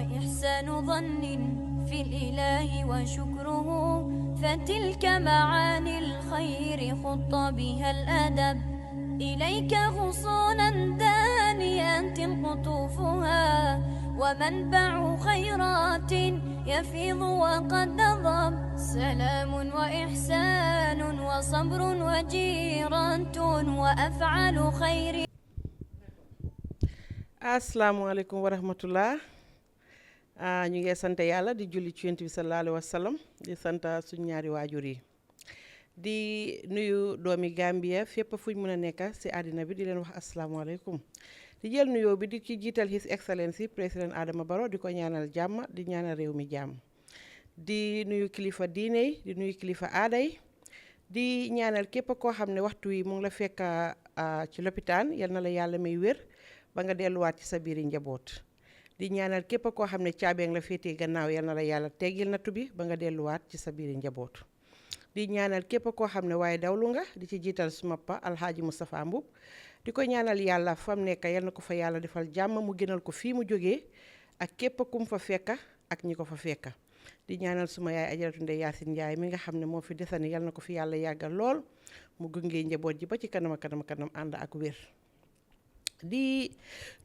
وإحسان ظن في الإله وشكره فتلك معاني الخير خط بها الأدب إليك غصونا دانيات قطوفها ومنبع خيرات يفيض وقد نضب سلام وإحسان وصبر وجيرة وأفعال خير. asalaamaaleykum wa rahmatullah ñu ngi sant yàlla di julli ci yonent bi sallallahu alayhi wa sallam di sant suñu ñaari waajur yi di nuyu doomi Gambia fépp fuñ mën a nekk ci àddina bi di leen wax asalaamaaleykum di jël nuyoo bi di ci jiital His Excellency président Adama Barrow di ko ñaanal jàmm di ñaanal réew mi jàmm di nuyu kilifa diine yi di nuyu kilifa aada yi di ñaanal képp koo xam ne waxtu wi mu ngi la fekk ci lopitaan yal na la yàlla may wér ba nga delluwaat ci sa biiri njaboot di ñaanal képp koo xam ne caabeeng la féetee gannaaw yal na la yàlla teggil nattu bi ba nga delluwaat ci sa biiri njaboot di ñaanal képp koo xam ne waaye dawlu nga di ci jiital suma pa Alhaji Moustapha Mbub di ko ñaanal yàlla fam nekk yal na ko fa yàlla defal jàmm mu gënal ko fii mu jógee ak képp kum fa fekka ak ñi ko fa fekka di ñaanal suma yaay Ajaratu Ndey Yaasin Njaay mi nga xam ne moo fi desani yal na ko fi yàlla yàggal lool mu gunge njaboot ji ba ci kanam ànd ak wér di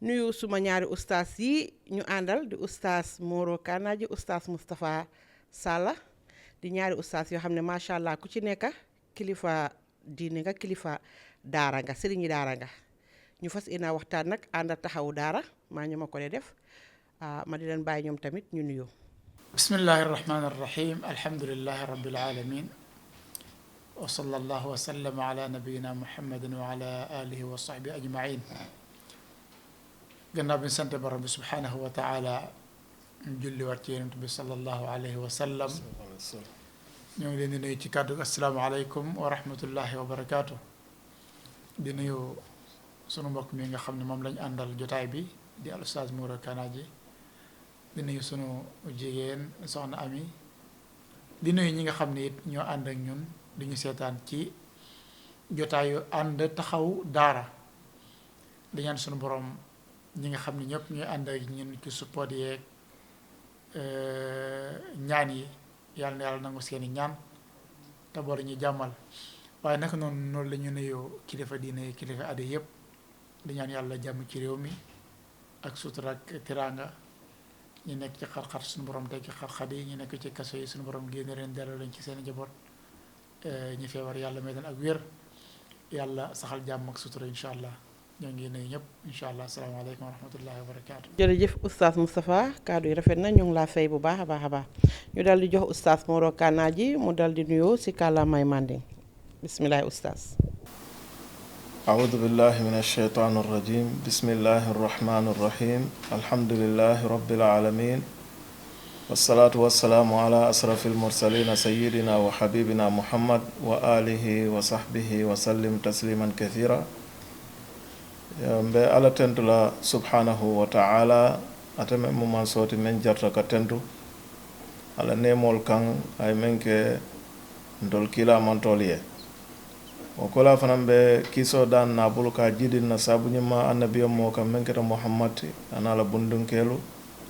nuyu suma ñaari ustaas yi ñu àndal di ustaas Moro Kanaji ustaas Moustapha Salla di ñaari ustaas yoo xam ne macha allah ku ci nekk kilifa diine nga kilifa daara nga sëriñi daara nga ñu fas yéene waxtaan nag ànd taxawu daara maa ñu ma ko dee def ma di leen bàyyi ñoom tamit ñu nuyoo. bismillahi rahmani rahim alhamdulillahi rabbil alamin wa sallallahu wa sallam ala nabiyina muhammadin wa ala alihi wa sahbihi ajmain gannaaw bi ñu sante borom bi subhanahu wa taala ñu julli waat ci yonent bi sallallahu alayhi wa sallam ñoo ngi leen di nuyu ci kàddu assalaamu aleykum wa rahmatullahi wa barakaatu di nuyu sunu mbokk mi nga xam ne moom lañu àndal jotaay bi di al ustaaz Moro Kanaji di nuyu sunu jigéen soxna Ami di nuyu ñi nga xam ne it ñoo ànd ak ñun di ñu seetaan ci jotaayu ànd taxaw daara di ñaan sunu borom ñi nga xam ne ñëpp ñuy ànd ak ñun ci support yeeg ñaan yi yàlla na yàlla nangu seeni ñaan te boole ñu jàmmal waaye naka noonu la ñu nuyoo kilifa diine kilifa aada yëpp di ñaan yàlla jàmm ci réew mi ak sutura ak tiraanga ñu nekk ci xar-xar suñu borom teg ci xar-xar yi ñu nekk ci kaso yi suñu borom génne leen delloo leen ci seen njaboot ñi feebar yàlla may leen ak wér yàlla saxal jàmm ak sutura incha allah ñoo ngi nuyu ñëpp incha allah asalaamaaleykum wa rahmatullahi wa barakaatu. jërëjëf oustaz Moustapha kaddu yi rafet na ñu ngi laa fay bu baax a baax a baax ñu dal di jox oustaz Moro Kanaji mu dal di nuyoo si kàllaamay Manding bisimilah oustaz. أعوذ بالله من الشيطان الرجيم بسم الله الرحمن الرحيم الحمد لله رب العالمين والصلاة والسلام على أشرف المرسلين سيدنا وحبيبنا محمد وآله وصحبه وسلم تسليما كثيرا mbe ala tentu la subhanahu wa ta'ala atame muman soti men jarta ka tentu ala nemol kan ay menke ndol kila mantoliye o kola fanan be kiso dan na bulu ka jidin na sabu nyima annabiyo mo kam menketa muhammad anala bundunkelu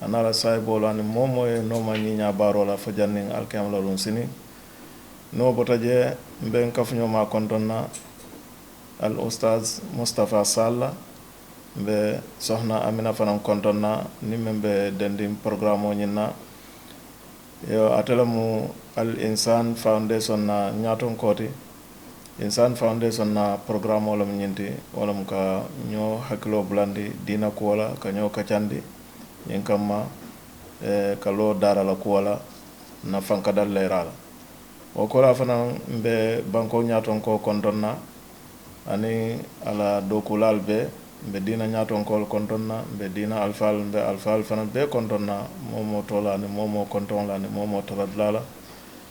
anala saybolo ani momo e no mani nya barola fajanning alkam la lon sini no botaje mbe kafnyo ma kontonna al ustaz Moustapha Salla mbe sohna Amina fanan kontonna ni membe dendim programme o nyina yo atelamu al insan foundation na nyaton koti insan foundation na programme wala nyinti wala ka nyo hakilo blandi dina ko wala ka nyo kacandi nyen kamma ka lo dara la ko wala na fanka dal leral o ko la fanan mbe banko nyaton ko kontonna ani ala dokulal be mbe dina nyaton kol kontonna mbe dina alfal mbe alfal fanan be kontonna momo tolani momo kontolani momo taradlala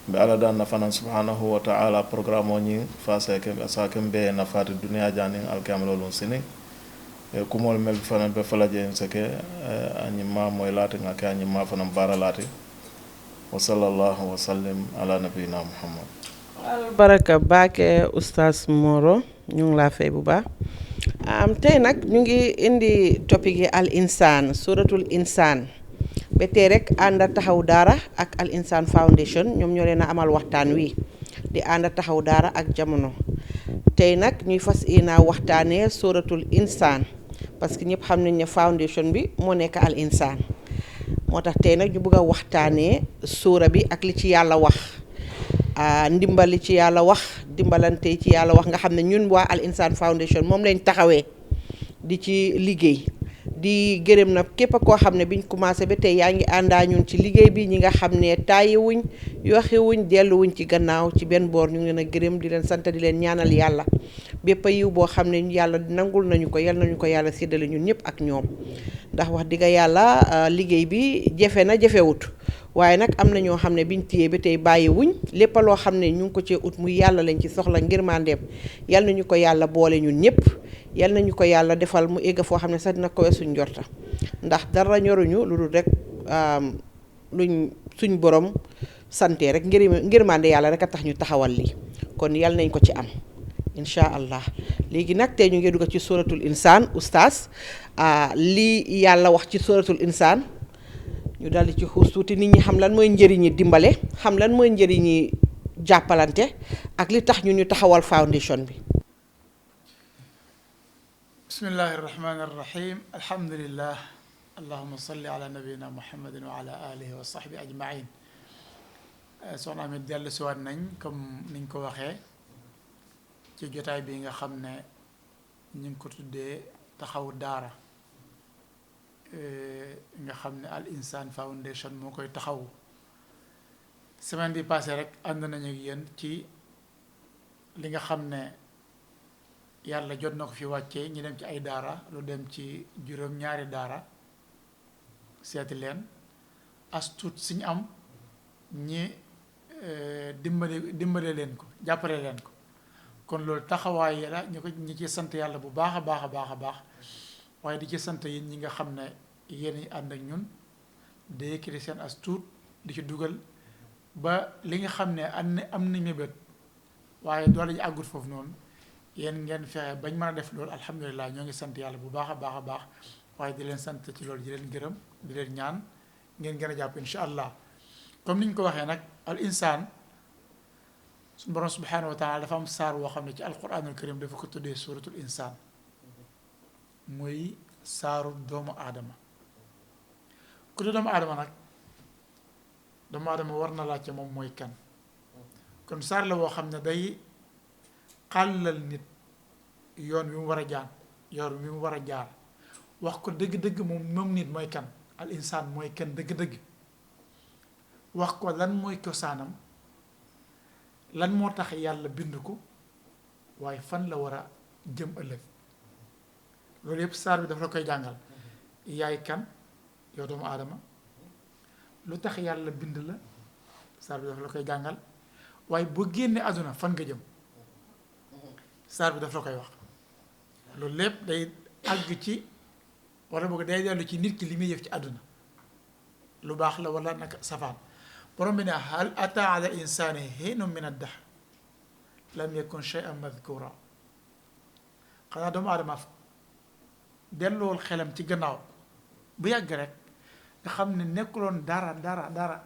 mbe ala dan na fanan subhanahu wa ta'ala programme o nyi fasa ke asake mbe na fati dunya jani alkamlolun sini e kumol mel fanan be falaje sake anyi ma moy lati ngaka anyi ma fanan baralati wa sallallahu wa sallim ala nabiyina muhammad baraka baake oustaz Moro ñu ngi laa fay bu baax tey nag ñu ngi indi topic yi al insaan suratul insaan ba tey rek ànd taxaw daara ak Al Insaan Foundation ñoom ñoo leen a amal waxtaan wi di ànd taxaw daara ak jamono tey nag ñuy fas yéene waxtaanee suratul insaan parce que ñëpp xam nañ ne foundation bi moo nekk Al Insaan moo tax tey nag ñu bëgg a waxtaanee suura bi ak li ci yàlla wax ndimbal li ci yàlla wax dimbalante ci yàlla wax nga xam ne ñun waa Al Insaan Foundation moom lañ taxawee di ci liggéey di gërëm nag képp koo xam ne biñ commencé ba tey yaa ngi àndaa ñun ci liggéey bi ñi nga xam ne tàyyiwuñ yoxewuñ delluwuñ ci gannaaw ci benn boor ñu ngi leen a gërëm di leen sant di leen ñaanal yàlla bépp yiw boo xam ne yàlla nangul nañu ko yal nañu ko yàlla séddale ñun ñëpp ak ñoom ndax wax dëgg yàlla liggéey bi jafe na jafewut waaye nag am na ñoo xam ne biñ téyee ba tey bàyyiwuñ lépp loo xam ne ñu ngi ko cee ut muy yàlla lañ ci soxla ngir mandeem yal nañu ko yàlla boole ñun ñëpp yal nañu ko yàlla defal mu egg foo xam ne sax dina ko weesu suñ njorta ndax dara ñoruñu lu dul rek luñ suñ borom sante rek ngir mande yàlla rek a tax ñu taxawal lii kon yal nañ ko ci am incha allah léegi nag tey ñu ngi dugg ci suratul insaan oustaz lii yàlla wax ci suratul insaan ñu daldi ci xuus tuuti nit ñi xam lan mooy njëriñi dimbale xam lan mooy njëriñi jàppalante ak li tax ñu taxawal foundation bi. bismillahi irrahmani irrahim alhamdulillah allahuma salli ala nabiyina muhammadin wa ala alihi wa sahbi ajmain soxna Ami dellu siwaat nañ comme niñ ko waxee ci jotaay bi nga xam ne ñu ngi ko tuddee taxaw daara nga xam ne Al Insaan Foundation moo koy taxaw semaine bi passé rek ànd nañu ak yéen ci li nga xam ne yàlla jot na ko fi wàccee ñi dem ci ay daara lu dem ci juróom-ñaari daara seeti leen as tuut suñu am ñi dimbale leen ko jàppale leen ko kon loolu taxawaay yi la ñi ci sant yàlla bu baax a baax a baax a baax waaye di ci sant yéen ñi nga xam ne yéen ñi ànd ak ñun di yëkkati seen as tuut di ci dugal ba li nga xam ne am nañ mébét waaye doole ji àggut foofu noonu yéen ngeen fexe bañ mën a def loolu alhamdulilah ñoo ngi sant yàlla bu baax a baax a baax waaye di leen sant ci loolu di leen gërëm di leen ñaan ngeen gën a jàpp incha allah comme ni ñu ko waxee nag al insaan suñu borom subhanahu wa taala dafa am saar woo xam ne ci alquranul karim dafa ko tuddee suratul insaan muy saaru doomu aadama ku dee doomu aadama nag doomu aadama war na laajte moom mooy kan kon saar la woo xam ne day xàllal nit yoon wi mu war a jaan yoon wi mu war a jaar wax ko dëgg-dëgg moom nit mooy kan al insaan mooy kan dëgg-dëgg wax ko lan mooy cosaanam lan moo tax yàlla bind ko waaye fan la war a jëm ëllëg loolu yëpp saar bi dafa la koy jàngal yaay kan yow doomu aadama lu tax yàlla bind la saar bi dafa la koy jàngal waaye boo génnee àdduna fan nga jëm saar bi daf la koy wax loolu lépp day àgg ci wala boog day dellu ci nit ki li muy yëf ci àdduna lu baax la wala naka safaan borom bi ne hal ata ala insani hiinun min ad-dahr lam yakun shay'an madhkura xanaa doomu aadama dellool xelam ci gannaaw bu yàgg rek nga xam ne nekkuloon dara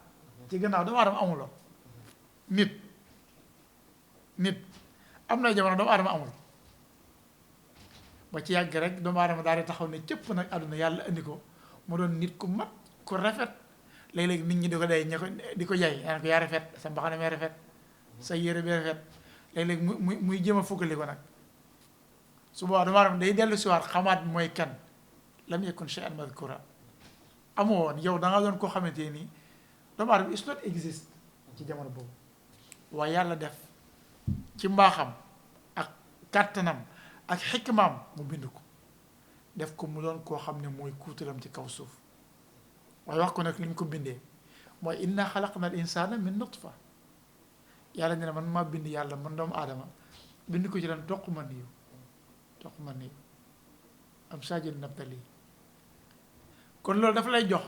ci gannaaw doomu aadama amuloo nit am na jamono doomu aadama amul ba ci yàgg rek doomu aadama daal di taxaw ne cëpp nag àdduna yàlla indi ko mu doon nit ku mat ku rafet léeg-léeg nit ñi di ko day di ko jaay naan ko yaa rafet sa mbaxane mee rafet sa yére bi rafet léeg-léeg muy jéem a fuggali ko nag su boobaa doomu aadama day dellu siwaat xamaat mooy kan lam yakun shay'an madhkura amoo woon yow da nga doon koo xamante nii doomu aadama is not exist ci jamono boobu waaye yàlla def ci mbaaxam ak kàttanam ak xikmaam mu bind ko def ko mu doon koo xam ne mooy kuutalam ci kaw suuf waaye wax ko nag li ñu ko bindee mooy inna xalaqna al insana min nutfa yàlla ne man maa bind yàlla man doomu aadama bind ko ci lan toq ma niiw am sajil nabtali kon loolu dafa lay jox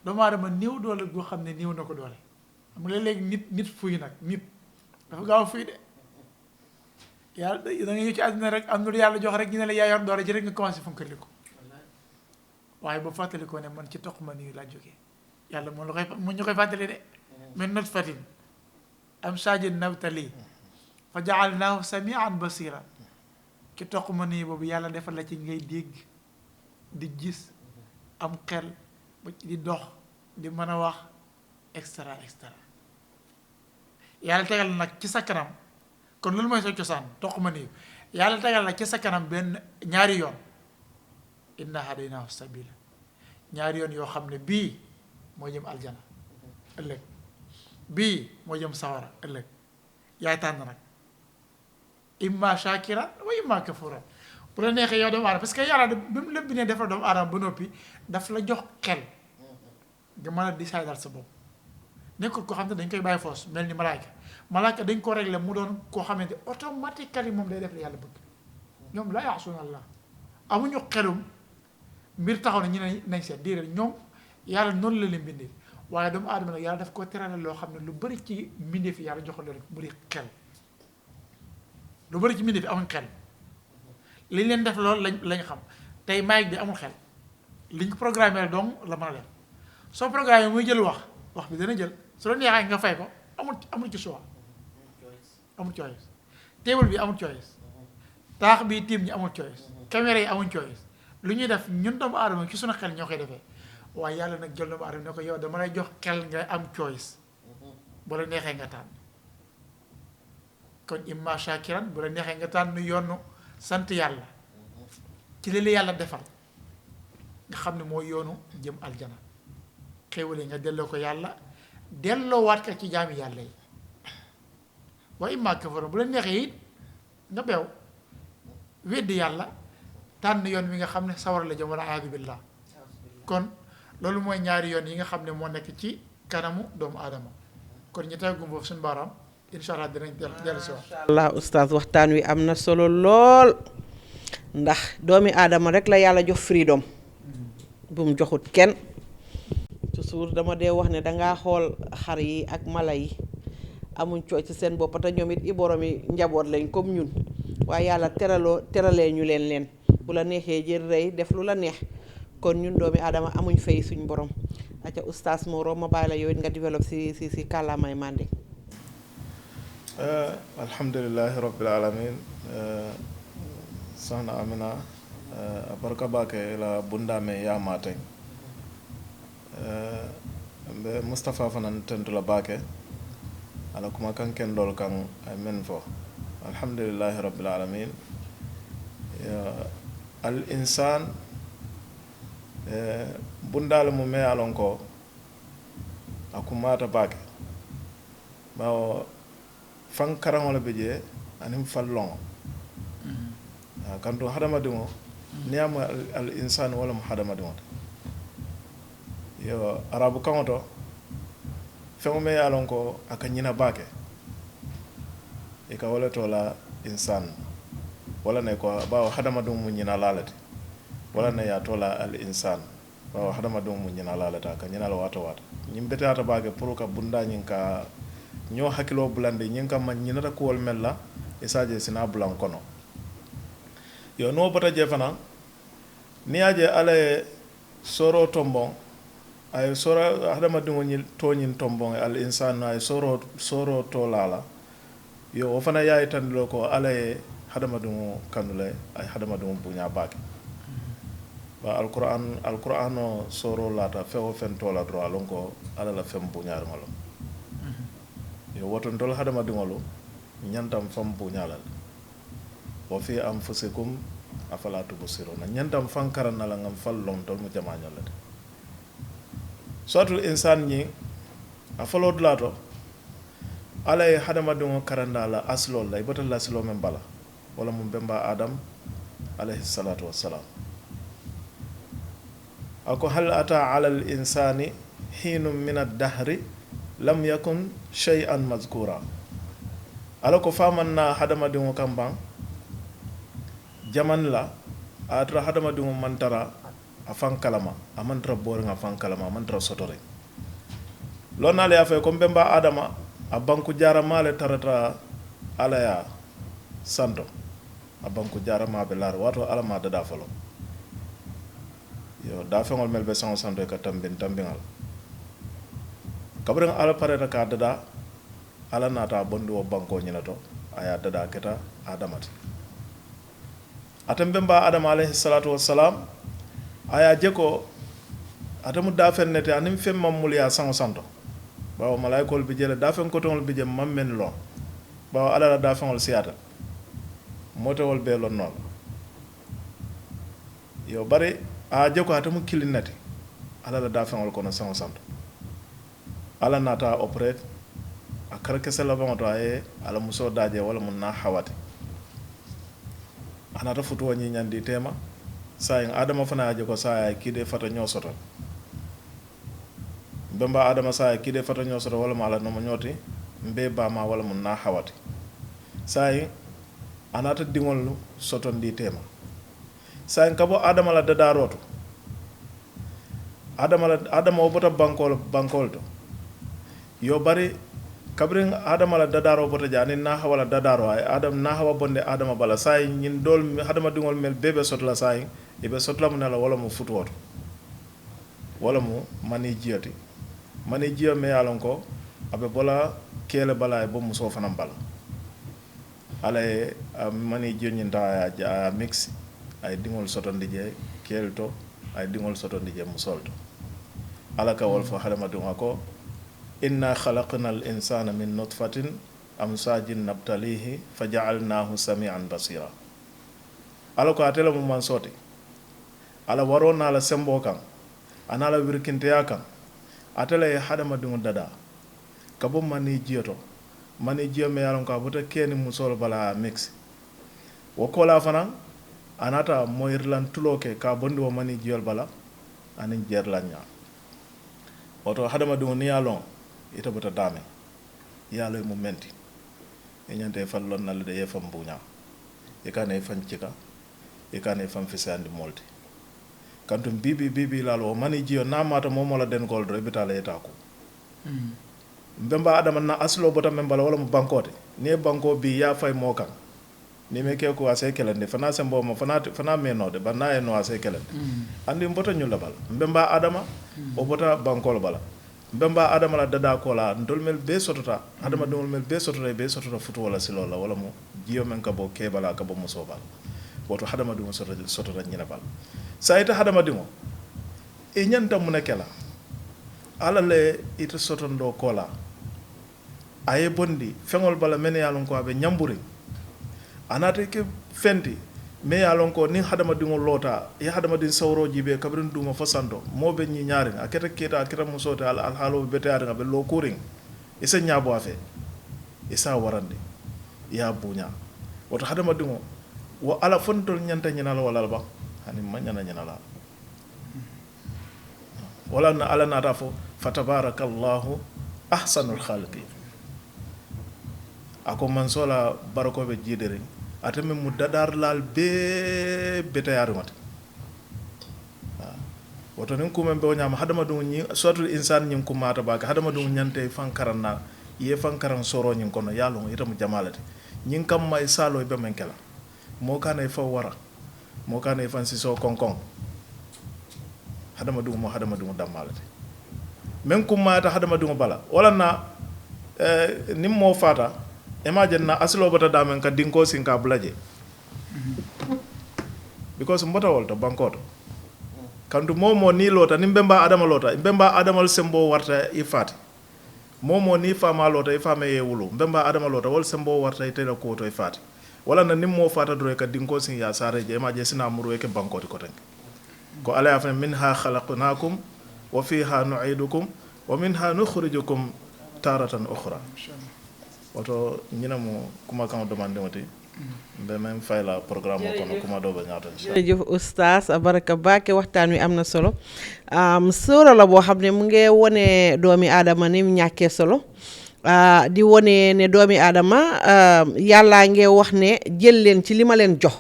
doomu aadama néew doole goo xam ne néew na ko doole xam nga léeg-léeg nit fuy nag nit dafa gaaw a fuy de yàlla da nga ñëw ci àddina rek am na lu yàlla jox rek ñu ne la yaa yor doole ji rek nga commencé funkali ko waaye ba fàttali ko ne man ci toq ma nii laa jógee yàlla moom la koy mu ñu koy fàttali de min nutfatin amsaajin nabtali fa jaalnaahu samian basira ci toq ma nii boobu yàlla defal la ci ngay dégg di gis am xel di dox di mën a wax extra yàlla tegal nag ci sa kanam kon loolu mooy sa cosaan toq ma nii yàlla tegal nag ci sa kanam benn ñaari yoon inna hadaynaahu sabila ñaari yoon yoo xam ne bii moo jëm aljana ëllëg bii moo jëm sawara ëllëg yaay tànn nag imma shakiran wa imma kafuran bu la neexee yow doomu aadama parce que yàlla bi mu lépp bi ne def la doomu aadama ba noppi daf la jox xel nga mën a décider daal sa bopp nekkul koo xam ne dañ koy bàyyi foos mel ni malaaka dañ ko régler mu doon koo xamante automatiquement moom day def la yàlla bëgg ñoom laa yaasuuna Allah amuñu xelum mbir taxaw na ñu ne nañ seet déedéet ñoom yàlla noonu la leen bindee waaye doomu aadama nag yàlla daf ko terale loo xam ne lu bëri ci mbindee fi yàlla joxal leen mu di xel lu bëri ci mbindee fi amuñ xel liñ leen def loolu lañ xam tey maag bi amul xel liñ ko programmé donc la mën a def soo programmé muy jël wax bi dana jël su la neexee nga fay ko amul ci choix amul choice table bi amul choice taax bi tiim ñi amul choice caméra yi amul choice lu ñuy def ñun doomu aadama ci suñu xel ñoo koy defee waaye yàlla nag jël doomu aadama ne ko yow dama lay jox xel nga am choice bu la neexee nga tànn kon imma shakiran bu la neexee nga tànn yoonu sant yàlla ci li la yàlla defal nga xam ne mooy yoonu jëm aljana xéewale nga delloo ko yàlla delloowaat ko ci jaami yàlla yi wa imma kafaran bu la neexee it nga beew weddi yàlla tànn yoon wi nga xam ne sawar la jëm wala aadu billah kon loolu mooy ñaari yoon yi nga xam ne moo nekk ci kanamu doomu aadama kon ñu teggum foofu suñu baaraam incha allah dinañ dellu si wax. incha allah oustaz waxtaan wi am na solo lool ndax doomi aadama rek la yàlla jox freedom bu mu joxut kenn toujours dama dee wax ne dangaa xool xar yi ak mala yi amuñ cooy ci seen bopp te ñoom it i borom yi njaboot lañ comme ñun waaye yàlla teralee ñu leen bu la neexee jël rey def lu la neex kon ñun doomi aadama amuñ fay suñ borom aca oustaz Moro ma bàyyi la yow it nga développe si kàllaamay màndi. alhamdulillahi rabbil alamin soxna Amina a barka bake la bundame yamate mbe Moustapha fanan tentula bake ala kuma kan ken dol kan ay men fo alhamdulillahi rabbil alamin al insan bundal mu me alon ko akumata bake bawo fan karaŋo be je aniŋ falloŋo kanto hadamadiŋo niŋ ye mu al insanu wo lemu hadamadiŋo ti yo arabu kaŋo to feŋo me ye a loŋ ko a ka ñina baake i ka wo le to la insan wala ne ko bawo hadamadiŋo mu ñina la le ti wala ne ye a to la al insan bawo hadamadiŋo mu ñina la le ti a ka ñina la waato waata ñiŋ beteyaata baake pour ka bunda ñiŋ ka ñoo hakkiloo bulandi ñiŋ kam ma ñinata kuwol mel la isaje sina bulan kono yo no bota je fana ni aje ala ye soro tombon ay soro hadamadiŋo ñi toñin tombon al insan ay soro to lala yo wo fana yayi tandilo ko ala ye hadamadiŋo kanule ay hadamadiŋo buña baake ba alquran o soro lata fewo fen tola dro alon ko ala la fem buñaariŋo lo yo woton tol hadamadiŋolu ñantam fam buñalal wa fi anfusikum afala tubsiruna ñantam fan karanna la ngam fal lon tol mu jamañolete sotul insan ñi a falo dulato ala ye hadamadiŋo karanda la aslol la ibata la aslo men bala wala mum bemba adam alayhi salatu wassalam ako hal ata ala al insani hinum min ad-dahri lam yakun shay'an mazkura ala ko famanna hadamadiŋo kam baŋ jaman la a tara hadamadiŋo mantara a faŋ kalama a mantara booriŋ a faŋ kalama a mantara sotoriŋ loŋ naale ye a fo ko mbemba adama a banku jarama le tarata ala ya santo a banku jarama be laara waato ala ma dada folo yo dafeŋol mel be saŋo santo ka tambiŋal kabiriŋ ala pareta ka dada ala naata bondi wo banko ñina to a ye dada keta adamati atem be mba adama alayhi salatu wassalam a ye je ko atemu dafen nete aniŋ feŋ maŋ mulu ye a saŋo santo bawo malayikol bi je le dafeŋ kotoŋol bi je maŋ men loŋ bawo ala la dafeŋol siyata motewol bee loŋ noo la yo bari a je ko atemu kilin neti ala la dafeŋol kono saŋo santo ala naata opéré a kara kese labaŋo to a ye ala musoo daaje walla mun naa hawati a naata futuwo ñiñandi tema sayin adama fana ye je ko saa ye kiide fata ñoo soto bemba adama saa ye kiide fata ñoo soto walla ma ala nomo ñooti mbe baama walla mun naa hawati sayin a naata diŋol sotondi tema sayin ka bo adama la dadaaroo to adama wo bota bankol to yo bari kabiriŋ adama la dadaaroo bota je aniŋ nahawa la dadaaroo ay adam nahawa bonde adama bala saayiŋ ñiŋ dool hadamadiŋol mel bee be soto la saayiŋ i be soto la mu ne la walla mu futuwo to walla mu mani jiyo ti mani jiyo me ye a loŋ ko a be bola keele bala a ye bo musoo fanaŋ bala ala ye mani jiyo ñinta a ye mix a ye diŋol sotondi je keelu to a ye diŋol sotondi je musool to ala ka wol fo hadamadiŋo ko inna khalaqna al insana min nutfatin amsajin nabtalihi faja'alnahu sami'an basira ala ko atela mu man soti ala waro na la sembo kan anala wirkinteya kan atela ye hadama dungu dada kabo mani jiyoto mani jiyo me yalon ka bota keni musol bala mix wo kola fana anata moyirlan tuloke ka bondi wo mani jiyol bala anin jerlanya woto hadama dungu ni yalon ita bota dame yalo mu menti e ñante fallon nalde ye fam buña e kane fan cika e kane fam fisandi molti kantum bibi lalo mani jiyo na mata momola den goldro bitala eta ko mbemba adama na aslo bota membala wala mu bankote ni banko bi ya fay mokan ni me ke ko ase kelende fana sembo mo fana menode banna e no ase kelende andi mbota nyula bal mbemba adama o bota bankol bala mbemba adama la dada ko la ndol mel be sotota adama dol mel be sotota futu wala silo la wala mo jiyo men ka bo ke bala ka bo muso bal woto hadama dum sotota nyina bal sayta hadama dimo e nyanta mun kala ala le ita sotondo ko la aye bondi fengol bala men yalon ko abe nyamburi anate ke fenti me yalon ko ni hadama dingo lota ya hadama din sawroji be kabrin duma fasando mobe ñi ñaari aketa aketa musote al halo bete ada be lo kuring isa ñabo afe isa warande ya buña woto hadama dingo wo ala fontol ñanta ñina la wala ba hani mañana ñina la wala na ala na rafo fatabarakallahu ahsanul khaliqin ako man sola barako be jidere atame mu dadar lal be betayar mat woto nin kuma be nyama hadama dum ni sotul insan nyim kuma ta ba hadama dum nyante fankaran na ye fankaran soro nyin kono yalo ita mu jamalati nyin kam may salo be men kala mo kana fa wara mo kana fan si so konkon hadama dum damalati men kuma ta hadama dum bala wala na nim mo fata imagine na aslo bata damen ka dinko sin ka blaje because mbota wolta bankoto kandu momo ni lota ni mbemba adama sembo warta ifati momo ni fama lota ifame ye wulu mbemba adama lota wol sembo warta itela ko to ifati wala na nimmo fata do ka dinko sin ya sare je imagine sina muru ke bankoto ko tan ko ala afa minha khalaqnakum wa fiha nu'idukum wa minha nukhrijukum taratan ukhra woto ñina mo kuma kan demande mati be même fay la programme ko no kuma do be ñata jërëjëf oustaz baraka baake waxtaan wi am na solo sóora la boo xam ne mu ngi wone doomi aadama ni mu ñàkkee solo di wone ne doomi aadama yàllaa ngee wax ne jël leen ci li ma leen jox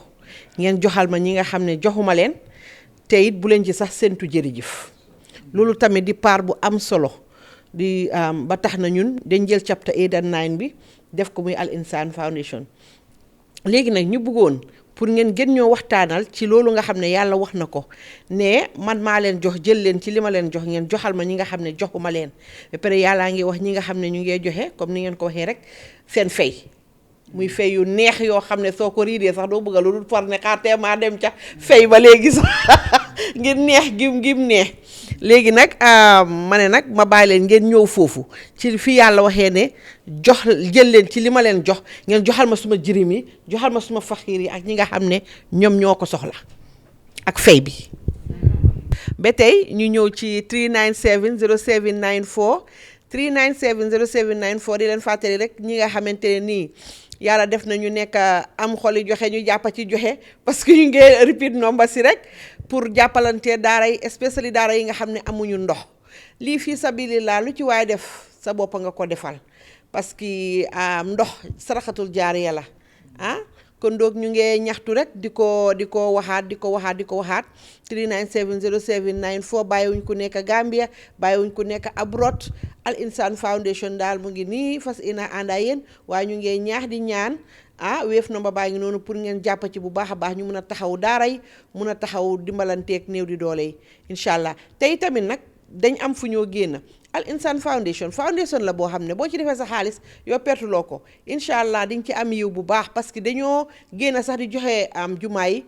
ngeen joxal ma ñi nga xam ne joxuma leen te it bu leen ci sax séntu jërëjëf loolu tamit di part bu am solo di ba tax na ñun dañ jël chapter 8 and 9 bi def ko muy Al Insan Foundation léegi nag ñu bëggoon pour ngeen gën ñoo waxtaanal ci loolu nga xam ne yàlla wax na ko ne man maa leen jox jël leen ci li ma leen jox ngeen joxal ma ñi nga xam ne joxuma leen ba pare yàllaa ngi wax ñi nga xam ne ñu ngee joxe comme ni ngeen ko waxee rek seen fay muy fay yu neex yoo xam ne soo ko riidee sax doo bëgg a lu dul for ne xaatee maa dem ca fay ba léegi sax ngir neex gim neex léegi nag ma ne nag ma bàyyi leen ngeen ñëw foofu ci fi yàlla waxee ne jox jël leen ci li ma leen jox ngeen joxal ma suma jirim yi joxal ma suma faxiir yi ak ñi nga xam ne ñoom ñoo ko soxla ak fay bi ba tey ñu ñëw ci 397 0794 397 0794 di leen fàttali rek ñi nga xamante ne nii yàlla def na ñu nekk am xoli joxe ñu jàppa ci joxe parce que ñu ngi repeat nombre si rek pour jàppalante daara yi especially daara yi nga xam ne amuñu ndox lii fii sabilillah lu ci waaye def sa bopp nga ko defal parce que ndox saraxatul jaariya la kon doog ñu ngi ñaxtu rek di ko waxaat 397 0794 bàyyiwuñ ku nekk Gambia bàyyiwuñ ku nekk abroad Al Insan Foundation daal mu ngi nii fas ina àndaa yéen waaye ñu ngi ñaax di ñaan Wave number baa ngi noonu pour ngeen jàpp ci bu baax a baax ñu mun a taxaw daara yi mun a taxaw dimbalanteeg néew di doole yi incha allah tey tamit nag dañ am fu ñoo génn Al Insan Foundation la boo xam ne boo ci defee sa xaalis yow pertuloo ko incha allah di nga ci am yiw bu baax parce que dañoo génn sax di joxe jumaa yi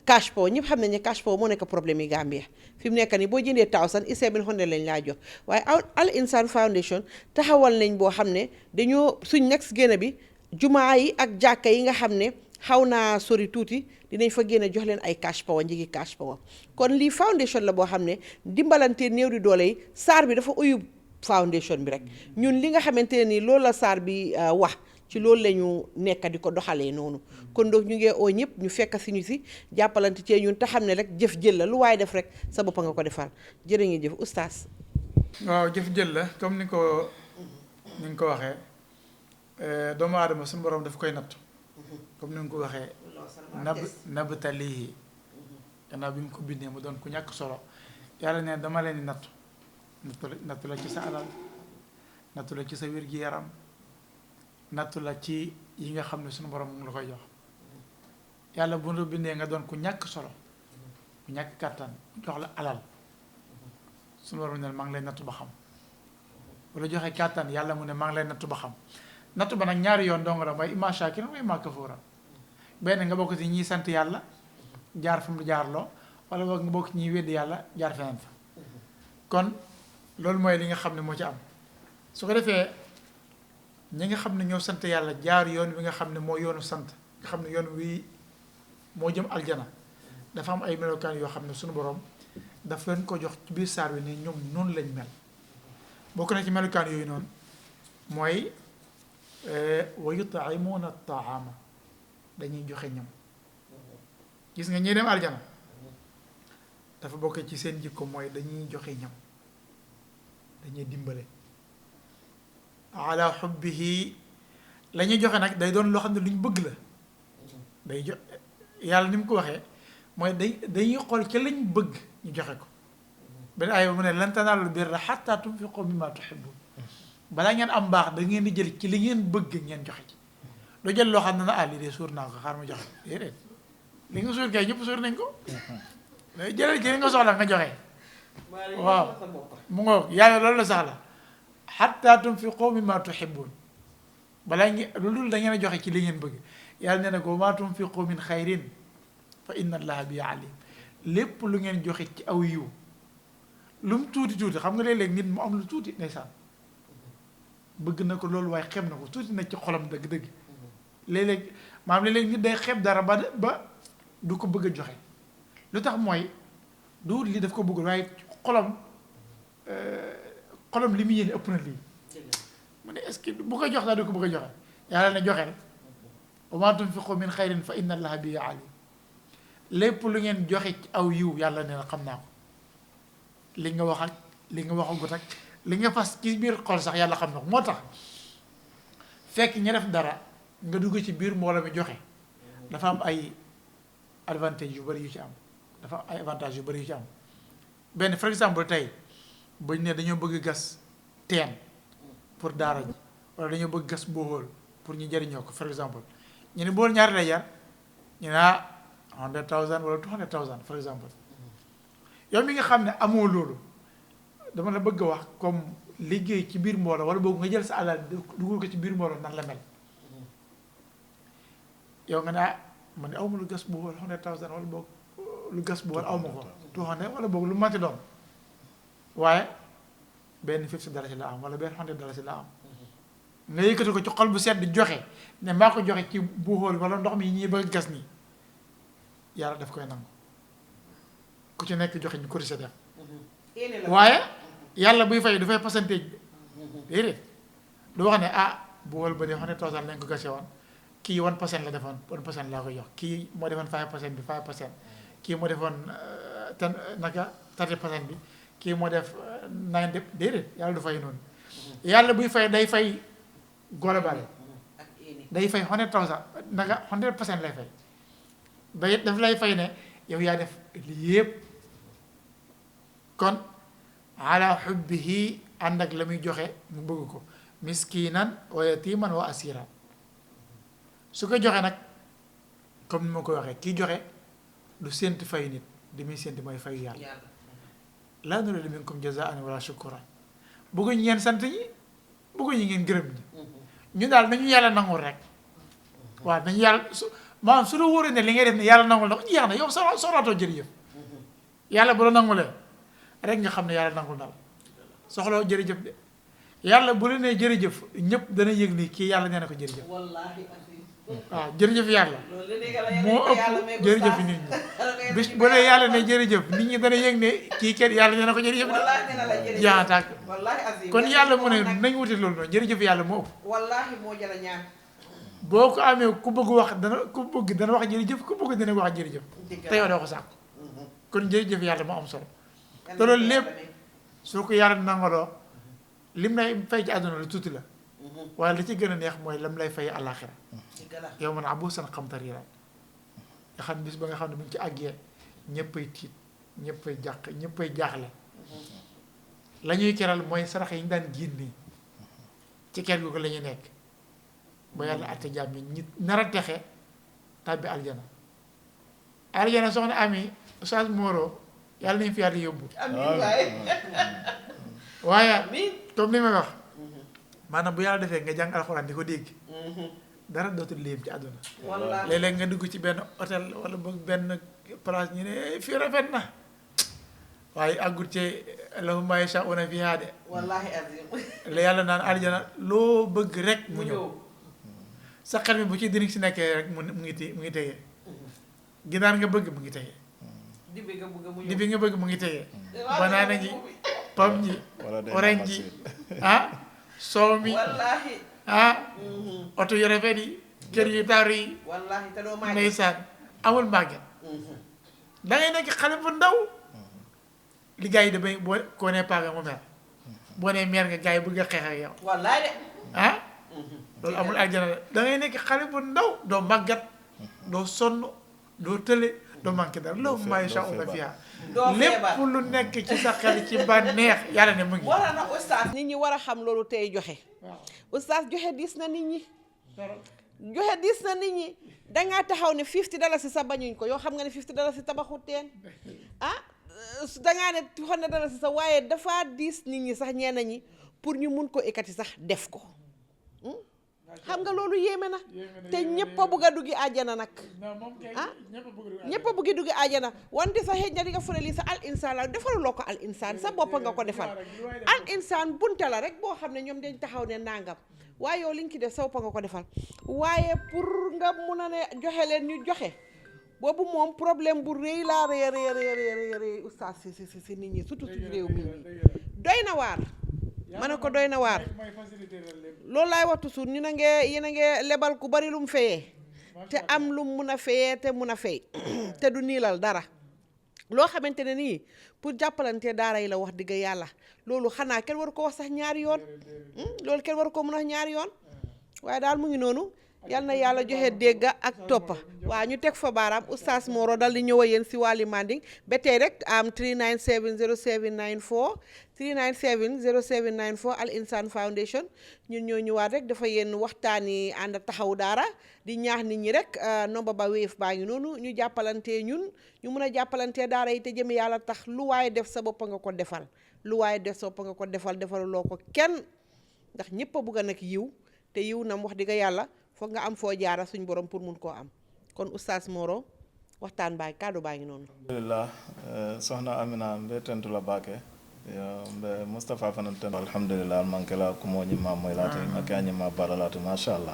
cash power ñëpp xam nañ ne cash power moo nekk problème yi Gambia fi mu nekk nii boo jëndee 700 lañ laa jox waaye Al Insan Foundation taxawal nañ boo xam ne dañoo suñ next génn bi jumaa yi ak jàkka yi nga xam ne xaw naa sori tuuti dinañ fa génne jox leen ay cash power njigi cash power kon lii foundation la boo xam ne dimbalante néew di doole yi saar bi dafa uyub foundation bi rek ñun li nga xamante ne nii loolu la saar bi wax ci loolu la ñu nekk di ko doxalee noonu kon donc ñu ngi oo ñëpp ñu fekk si ñu si jàppalante ci ñun te xam ne rek jëf jël la lu waaye def rek sa bopp nga ko defal jërë ngeen jëf oustaz. waaw jëf jël la comme ni nga ko waxee doomu aadama suñu borom daf koy nattu comme ni nga ko waxee nabtalihi gannaaw bi mu ko bindee mu doon ku ñàkk solo yàlla ne dama leen di nattu la ci sa alal nattu la ci sa wér-gi-yaram nattu la ci yi nga xam ne suñu borom mu ngi la koy jox yàlla bu la bindee nga doon ku ñàkk solo ku ñàkk kàttan jox la alal suñu borom ne maa ngi lay nattu ba xam bu la joxee kàttan yàlla mu ne maa ngi lay nattu ba xam nattu ba nag ñaari yoon dong la mooy imma shakiran wa imma kafura benn nga bokk ci ñiy sant yàlla jaar fi mu jaarloo wala boog nga bokk ci ñiy weddi yàlla jaar feneen fa kon loolu mooy li nga xam ne moo ci am su ko defee ñi nga xam ne ñoo sant yàlla jaar yoon wi nga xam ne moo yoonu sant nga xam ne yoon wi moo jëm aljana dafa am ay melokaan yoo xam ne suñu borom daf leen ko jox ci biir saar wi ne ñoom noonu lañ mel bokk na ci melokaan yooyu noonu mooy wa yut'imuuna at-ta'aama dañuy joxe ñam gis nga ñi dem aljana dafa bokk ci seen jikko mooy dañuy joxe ñam dañuy dimbale ala xubbihi la ñuy joxe nag day doon loo xam ne lu ñu bëgg la day jox yàlla ni mu ko waxee mooy dañuy xool ca lañ bëgg ñu joxe ko benn aaya mu ne lan tanaalul birra hattaa tunfiqu mimmaa tuhibbuun balaa ngeen am baax da ngeen di jël ci li ngeen bëgg ngeen joxe ci doo jël loo xam ne na lii de suur naa ko xaar ma joxe déedéet li nga suur kay ñëpp suur nañ ko day jëlal ci li nga soxla nga joxe waaw mu ngoog yàlla loolu la sax la hattaa tunfiqu mimmaa tuhibbuun balaa ngeen loolu da ngeen a joxe ci li ngeen bëgg yàlla nee na ko wa maa tunfiqu min xayrin fa inna allaha bihi alim lépp lu ngeen joxe ci aw yiw lu mu tuuti tuuti xam nga léeg-léeg nit mu am lu tuuti ndeysaan bëgg na ko loolu waaye xeeb na ko tuuti na ci xolam dëgg-dëgg léeg-léeg maanaam léeg-léeg nit day xeeb dara ba du ko bëgg a joxe lu tax mooy du lii daf ko bëgg waaye xolam li mu yéene ëpp na lii mu ne est-ce que bu ko jox daal du ko bëgg a joxe yàlla ne joxe rek wa maa tunfiqu min xayrin fa inna allaha bihi alim lépp lu ngeen joxe ci aw yiw yàlla ne na xam naa ko li nga wax ak li nga waxagut ak li nga fas ci biir xol sax yàlla xam na ko moo tax fekk ña def dara nga dugg ci biir mbooloo mi joxe dafa am ay avantage yu bëri yu ci am dafa am ay avantage yu bëri yu ci am benn par exemple tey buñ ne dañoo bëgg gas teen pour daara ji wala dañoo bëgg gas bool pour ñu jëriñoo ko par exemple ñu ne bool ñaari lay jar ñu ne 100,000 wala 200,000 for example yow mi nga xam ne amoo loolu dama la bëgg a wax comme liggéey ci biir mbooloo wala boog nga jël sa alal dugal ko ci biir mbooloo nan la mel yow nga ne man ne aw ma lu gas bu wala 100,000 wala boog lu gas bu wala aw ma ko 200 wala boog lu manti doon waaye benn $50 la am wala benn $100 la am nga yëkkati ko ci xol bu sedd joxe ne maa ko joxe ci buuxóol wala ndox mi ñii bëgg gas nii yàlla daf koy nangu ku ci nekk joxe ñu ko def waaye yàlla buy fay du fay pourcentage bi déedéet du wax ne buuxóol ba de 100,000 lañ ko gase woon kii 1% la defoon 1% laa koy jox kii moo defoon 5% bi 5% kii moo defoon 30% bi kii moo def 9 déedéet yàlla du fay noonu yàlla buy fay day fay global day fay 100,000 100% lay fay day daf lay fay ne yow yaa def lii yëpp kon ala xubbihi ànd ak la muy joxe mu bëgg ko miskinan wa yatiman wa asiran su ko joxe nag comme ni ma ko waxee kii joxe du séntu fay nit di muy séntu mooy fayu yàlla laa nuriidu minkum jazaan wala shukura bëgguñ ngeen sant ñi bëgguñ ngeen gërëm ñi ñu daal nañu yàlla nangul rek waaw nañu yàlla maanaam su la wóoree ne li ngay def ne yàlla nangul na ko jeex na yow soxlaatoo jërëjëf yàlla bu la nangulee rek nga xam ne yàlla nangul na la soxloo jërëjëf de yàlla bu la nee jërëjëf ñëpp dana yëg ni kii yàlla nee na ko jërëjëf waaw jërëjëf yàlla moo ëpp jërëjëf nit ñi bis bu ne yàlla ne jërëjëf nit ñi dana yëg ne kii kenn yàlla nee na ko jërëjëf de jaataak kon yàlla mu ne nañ wuti loolu noonu jërëjëf yàlla moo ëpp wallaahi moo jara ñaan boo ko amee ku bëgg wax dana wax jërëjëf ku bëgg dana wax jërëjëf te yow doo ko sàkk kon jërëjëf yàlla moo am solo te loolu lépp soo ko yàlla nangaloo lim lay fay ci àdduna lu tuuti la waaye li ci gën a neex mooy lam lay fay àllaaxira yow man abuusan qamtariiran nga xam bis ba nga xam ne bu ñu ci àggee ñëppay tiit ñëppay jàq ñëppay jaaxle la ñuy keral mooy sarax yi ñu daan génne ci ker googu la ñuy nekk ba yàlla atte jaam ñi nar a texe tàbbi aljana soxna Ami Oustaz Moro yàlla nañu fi yàlla yóbbu waaye comme ni may wax maanaam bu yàlla defee nga jàng alxuraan di ko dégg dara dootul léem ci àdduna léeg-léeg nga dugg ci benn hôtel wala boog benn place ñu ne fii rafet na waaye àggut ci lahum maa yashaa'uuna fiihaa de wallaahi azim la yàlla naan aljana loo bëgg rek mu ñëw sa xel mi bu ci dinañ si nekkee rek mu ngi tegee ginaar nga bëgg mu ngi tegee dibi nga bëgg mu ngi tegee banaana ji pom ji orange ji soow mi oto yu rafet yi kër yu taaru yi ndeysaan amul màgget da ngay nekk xale bu ndaw li gars yi damay boo koo nee paaga mu mer boo nee meer nga gars yi bëgg a xeex ak yow wallaay de loolu amul aljana da ngay nekk xale bu ndaw doo màggat doo sonn doo tële doo manqué dara lahum maa yashaa'uuna fiihaa lépp lu nekk ci sa xel ci bànneex yàlla ne mu ngi war na oustaz nit ñi war a xam loolu tey joxe oustaz joxe diis na nit ñi joxe diis na nit ñi dangaa taxaw ne $50 sa bañuñ ko yoo xam nga ne $50 tabaxu teen dangaa ne $100 sa waaye dafa diis nit ñi sax ñenn ñi pour ñu mun ko ekkati sax def ko xam nga loolu yéeme na te ñëpp a bugg a duggi àjjana nag ñëpp a buggi duggi àjjana wante sax xëy na di nga fure lii sa al insaan la defaluloo ko al insaan sa bopp nga ko defal al insaan bunta la rek boo xam ne ñoom dañ taxaw ne nangam waaye yow li nga ci def sa bopp nga ko defal waaye pour nga mun a ne joxe leen ñu joxe boobu moom problème bu rëy laa rëy oustaz si nit ñi surtout suñu réew mi doy na waar ma ne ko doy na waar loolu laay wax toujours ñu ne yéen a ngi lebal ku bari lu mu fayee te am lu mu mun a fayee te mun a fay te du niilal dara loo xamante ne nii pour jàppalante daara yi la wax digg yàlla loolu xanaa kenn waru ko wax sax ñaari yoon loolu kenn waru ko mun a ñaari yoon waaye daal mu ngi noonu yal na yàlla joxe dégg ak toppa waa ñu teg fa baaraam oustaz Moro dal di ñëw a yéen si wàlli manding ba tey rek am 397 0794 397 0794 Al Insan Foundation ñun ñoo ñëwaat rek dafa yéen waxtaani ànd taxaw daara di ñaax nit ñi rek nomba ba Wave baa ngi noonu ñu jàppalantee ñun ñu mun a jàppalantee daara yi te jëme yàlla tax lu waaye def sa bopp nga ko defal lu waaye def sa bopp nga ko defal defaluloo ko kenn ndax ñëpp a bugg a nag yiw te yiw nam wax dëgg yàlla foog nga am foo jaara suñ borom pour mun koo am kon oustaz Moro waxtaan baa kaddu baa ngi noonu alhamdulillah sohna Amina mbe tentu la baake yo mbe Moustapha fanan tentu alhamdulillah manke la kumo ñima moylate ake ñima baralate mashallah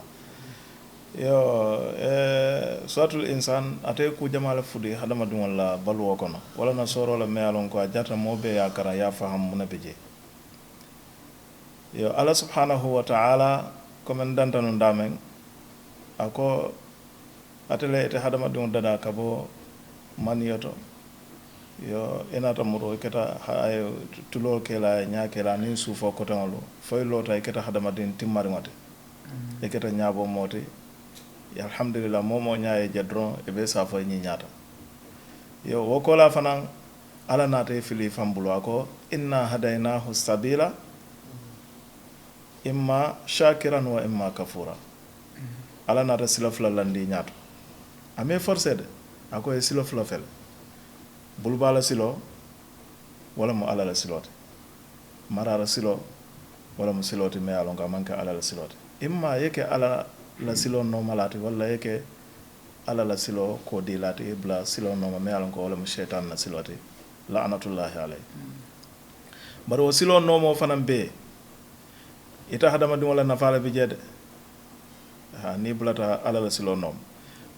yo suratul insan ate ku jamala fudi hadama dum wala balwo kono wala na soro la mealon ko jarta mobe yakara ya faham mun beje yo Allah subhanahu wa ta'ala komen dantanu ndamen ako atele ite hadama dum dada kabo maniyoto yo enata muro keta ay tulol kela nyaakela ni sufo ko tangalo foy lota keta hadama din timmari mate e keta nyaabo moti ya alhamdulillah momo nyaaye jadron e be safa ni nyaata yo wokola fanan ala nate fili fambulo ako inna hadaynahu sabila imma shakiran wa imma kafura ala nata silo fula landi ñaato ame forcé de ako e silo fula fel bulbala silo wala mo ala la silote marara silo wala mo silote me alonga manka ala la silote imma yeke ala la silo normalati wala yeke ala la silo ko dilati bla silo normal me alonga wala mo shaytan na silote la'natullahi alayhi baro silo nomo fanan be ita hadama dum wala nafala bi jede ha ni bulata ala la silo nom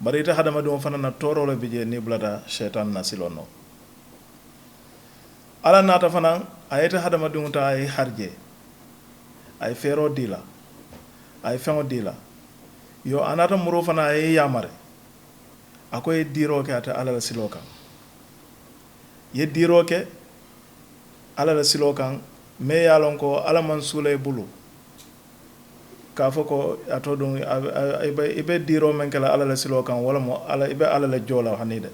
bari ita hadama dum fana na toro la bije ni bulata shaytan na silo nom ala nata fana ayita hadama dum ta ay harje ay fero dila ay fengo dila yo anata muro fana ay yamare akoy diro ke ata ala la silo kan ye diro ke ala la silo kan me yalon ko ala man sulay bulu ka fo ko ato ɗum ibe diro men kala ala la silo kan wala mo ala ibe ala la jola hanide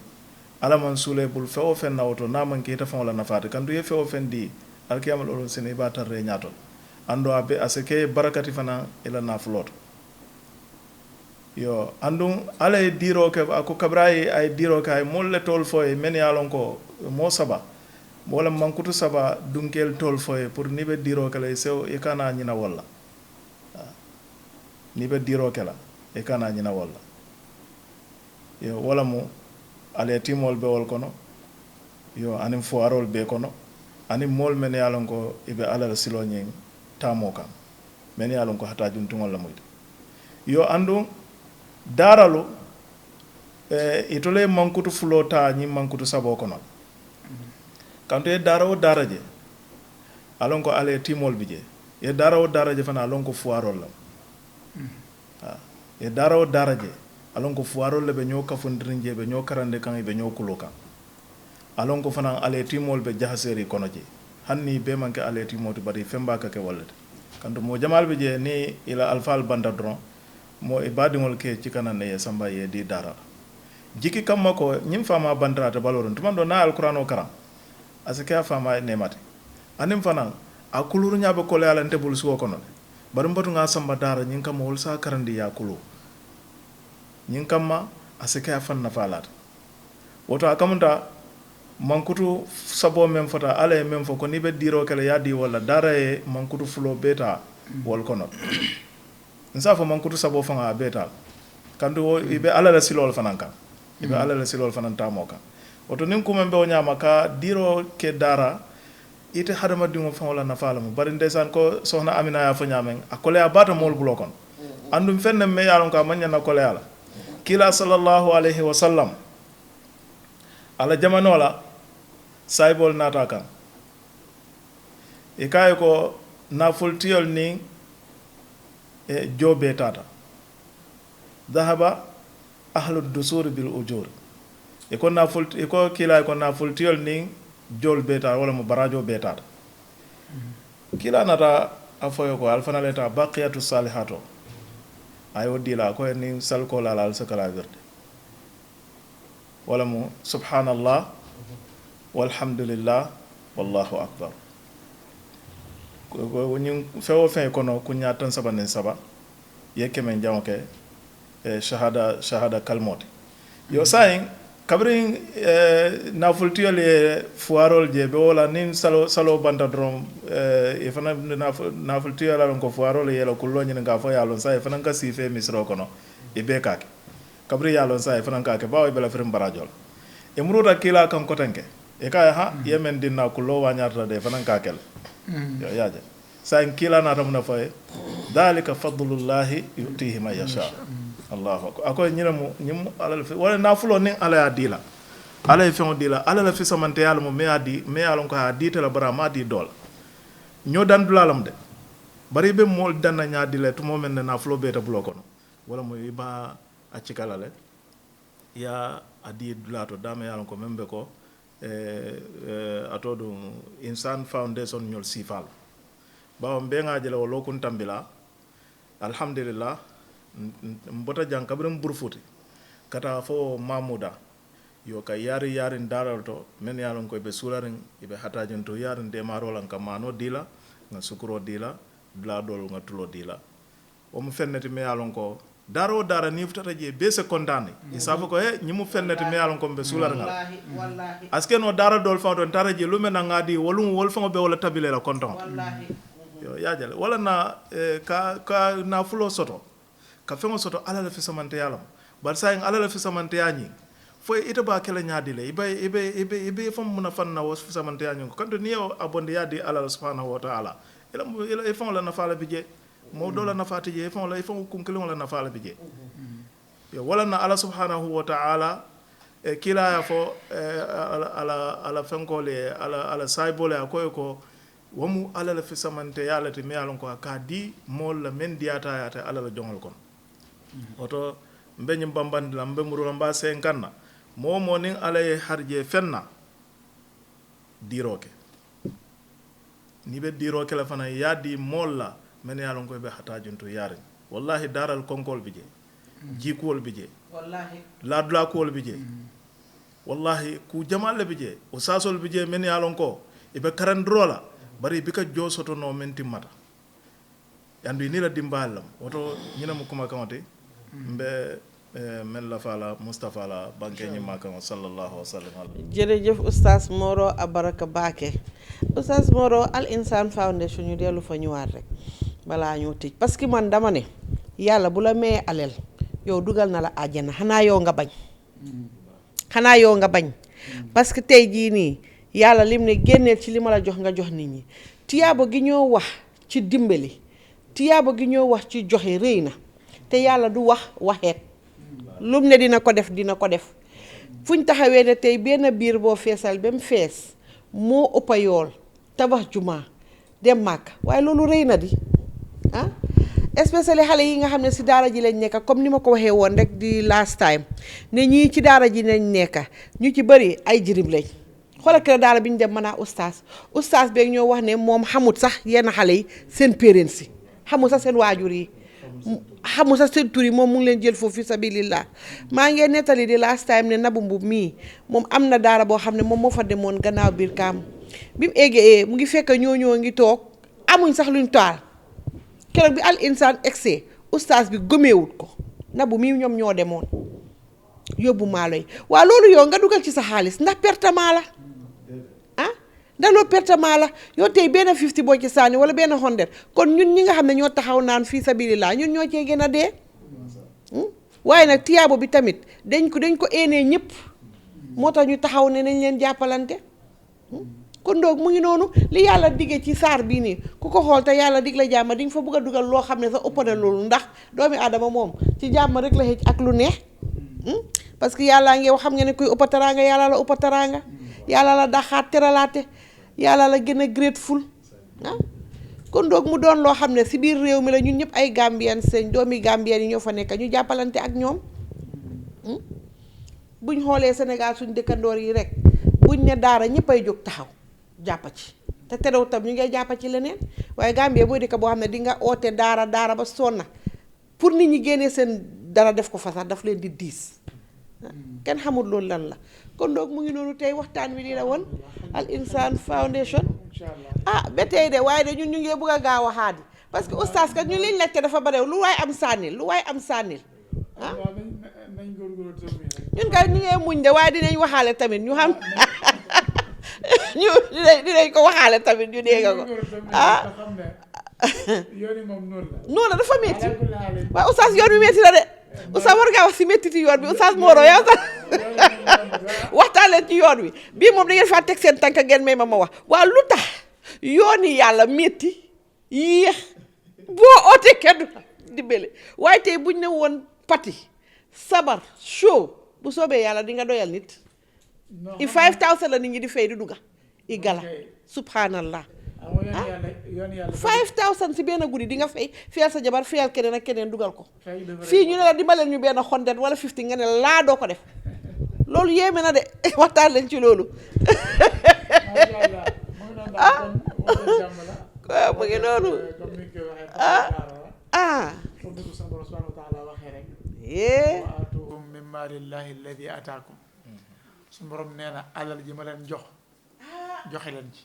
ala man sule bul fewo fen nawto na man kita fon la nafata kan du ye fewo fen di al kiyamal ol sene ba tarre nyato ando abe asake barakati fana ila naflot yo andum ala e diro ke ako kabrai ay diro kay molle tol foy men yalon ko mo saba wala mankutu saba dunkel tol foy pour nibe diro kala sew e kana nyina wala ni be diro kela e kana nyina wala yo wala mo ale timol be wol kono yo anim foarol be kono anim mol men yalon ko ibe ala silo nyen tamo kam men yalon ko hata juntungol la moyde yo andu daralo itole mankutu flota nyi mankutu sabo kono kanto e darawo daraje alon ko ale timol bije e darawo daraje fana alon ko foarol la e darawo daraje alon ko fuarol le be ñoo kafondirinje be ñoo karande kan be ñoo kulo kan alon ko fana ale timol be jahaseri kono je hanni be manke ale timoti bari femba ka ke wallete kanto mo jamal be je ni ila alfal banda dron mo e badingol ke ci kanan ne samba ye di dara jiki kamma ko nyim fama bandrata baloron tumando na alqur'ano karam asaka fama ne mate anim fana a kuluru nyaabe ko le ala tebul suwo kono bari mbatu nga samba dara nyin kam wol sa karandi ya kulo nyin kamma asika ya fan na falat woto akamunta mankutu sabo mem fota ala mem fo ko ni be diro kala ya di wala dara e mankutu fulo beta wol kono nsa fo mankutu sabo fanga beta kandu ibe ala la silol fananka ibe ala la silol fananta moka woto nin kumem be nyama ka diro ke dara ite hadama dingo fawla na falamu bari ndesan ko sohna Amina ya fanya men akole abata mol blokon andum fenne me yalon ka manya na kole ala kila sallallahu alaihi wasallam ala jamano la saibol nata kan e kay ko na fultiyol ni e jobe tata dhahaba ahlu dusur bil ujur e ko na fult e ko kila ko na fultiyol ni jol beta wala mo barajo beta kila nata afoyo ko alfana leta baqiyatu salihato ayo dila ko ni sal ko la al sakala verde wala mo subhanallah walhamdulillah wallahu akbar ko ni fewo fe kono kunya tan saba nen saba yeke men jamoke shahada kalmote yo sayin kabrin nafultiyole fuarol je be wala nin salo banda drom e fana nafultiyola ko fuarol yelo kullo nyin nga fo yalon sa e fana ka sife misro kono e be kake kabri yalon sa e fana kake bawo be la firim barajol e muruta kila kan kotanke e kay ha yemen dinna kullo wanyarta de fana kakel yo yaaje sayin kila na tamna fo dalika fadlullahi yutihi man yasha allahu akbar akoy ñimu alal fi wala nafulo ni ala ya dila ala e fen dila ala la fi samante yalla mo me adi me yalon ko ha dita la bara ma di dol ño dan dulalam de bari be mol dan na ñaadi le to mo men na fulo be ta bulo kono wala mo iba acci kala le ya adi dulato dama yalon ko membe ko atodo insan foundation ñol sifal bawo be ngaaje le wolo kun tambila alhamdulillah mbota jang kabram burfuti kata fo mamuda yo ka yari ndaral to men yalon ko be sularin ibe hatajen to yarin de marolan ka mano dila nga sukuro dila bla dol nga tulo dila o mu fenneti me yalon ko daro dara ni futata je be se condamné isafa ko nyimu fenneti me yalon ko be sularin wallahi aske no dara dol fa don taraje lumena ngadi wolum wol fa be wala tabile la konton wallahi yo yaajale wala na ka na fulo soto ka fengo soto ala la fi samante yalam bar sayin ala la fi samante yañi foy ita ba kala ñaadi le ibe fam muna fanna was fi samante yañi ko kanto niyo abonde yadi ala subhanahu wa ta'ala ila e fam la nafa la bije mo do la nafa tije e fam kum kilo la nafa la bije yo wala na ala subhanahu wa ta'ala e kila ya fo ala fenkole ala saybole akoy ko wamu ala la fi samante yalla te mi alon ko ka di mol la men diata yata ala la jongol kon oto mbeñum bambandi la mbe murula mba senkanna momo nin ala e harje fenna diroke ni be diroke la fana yadi mol la men yalon ko be hatajunto yaren wallahi daral konkol bije jikol bije wallahi la dula kol bije wallahi ku jamal bije o sasol bije men yalon ko ibe karandrola bari bika josoto no menti mata yandu ni la dimbalam woto ñina mu kuma kamate mbe men la fala Mustafa la banke ñi makam sallallahu alaihi wasallam jërëjëf oustaz Moro Abaraka Baake oustaz Moro Al Insan Foundation ñu delu fa ñëwaat rek bala ñu tëj parce que man dama ne yàlla bu la mee alel yow dugal na la àjjana xanaa yow nga bañ parce que tey jii nii yàlla lim ne génneel ci li ma la jox nga jox nit ñi tiyaabo gi ñoo wax ci dimbali tiyaabo gi ñoo wax ci joxe rëy na te yàlla du waxeet lum ne dina ko def fuñ taxawee ne tey benn biir boo feesal ba mu fees moo ëppa yool tabax jumaa dem màkk waaye loolu rëy na di ah especially xale yi nga xam ne si daara ji lañ nekk comme ni ma ko waxee woon rek di last time ne ñii ci daara ji lañ nekk ñu ci bëri ay jirim lañ xoolal kër daara bi ñu dem mën a ustaas beeg ñoo wax ne moom xamut sax yenn xale yi seen parents si xamut sax seen waajur yi xamut sax seen tur yi moom mu ngi leen jël foofu fi sabilillah maa ngi nettali di last time ne Nabu Mbub mii moom am na daara boo xam ne moom moo fa demoon gannaaw biir kaam bi mu eggee mu ngi fekk ñoo ngi toog amuñ sax luñ taal keroog bi Al Insan excès ustaas bi gëmeewut ko Nabu mii ñoom ñoo demoon yóbbu maalo yi waa loolu yow nga dugal ci sa xaalis ndax pertement la ndax loolu pertement la yow tey benn 50 boo ci sànni wala benn 100 kon ñun ñi nga xam ne ñoo taxaw naan fii sabilillah ñun ñoo cee gën a dee waaye nag tiyaabo bi tamit dañ ko éenee ñëpp moo tax ñu taxaw ne nañ leen jàppalante kon doog mu ngi noonu li yàlla diggee ci saar bii nii ku ko xool te yàlla dig la jàmm di nga fa bëgg a dugal loo xam ne sa ëpp na loolu ndax doomi aadama moom ci jàmm rek la xëcc ak lu neex parce que yàllaa ngi wax xam nga ne kuy ëpp teraanga yàlla la ëpp teraanga yàlla la daxaat teralaate yàlla la gën a grateful kon doog mu doon loo xam ne si biir réew mi la ñun ñëpp ay Gambien seen doomi Gambien yi ñoo fa nekk ñu jàppalante ak ñoom buñ xoolee Sénégal suñ dëkkandoor yi rek buñ ne daara ñëpp ay jóg taxaw jàppa ci te terew tam ñu ngay jàppa ci leneen waaye Gambie booy dëkk boo xam ne di nga oote daara ba sonna pour nit ñi génnee seen dara def ko fa sax daf leen di diis kenn xamul loolu lan la kon donc mu ngi noonu tey waxtaan wi lii la woon Al Insaan Foundation ba tey de waaye de ñun ñu ngi bëgg a gaaw a xaadi parce que oustaz kat ñu liñ laajte dafa bare lu waay am sànnil ñun kay ñu ngee muñ de waaye dinañ waxaale tamit ñu xam ñu dinañ ko waxaale tamit ñu dégg ko yoon yi moom noonu la dafa métti waaye oustaz yoon bi métti la de oustaz war ngaa wax si méttiti yoon bi oustaz Moro yow sax waxtaan leen ci yoon wi bii moom da ngeen faa teg seen tànk ngeen may ma wax waaw lu tax yoon yi yàlla métti yéex boo ootee kenn dimbale waaye tey buñ ne woon pati sabar show bu soobee yàlla di nga doyal nit i 5000 la nit ñi di fay di dugga i gala subhanallah 5000 si benn guddi di nga fayal sa jabar fayal keneen ak keneen dugal ko fii ñu ne la dimbaleen ñu benn 100 wala 50 nga ne laa doo ko def loolu yéeme na de waxtaan leen ci loolu waaw mu ngi noonu waatuhum min maalillahi alladi ataakum suñu borom nee na alal ji ma leen joxe leen ci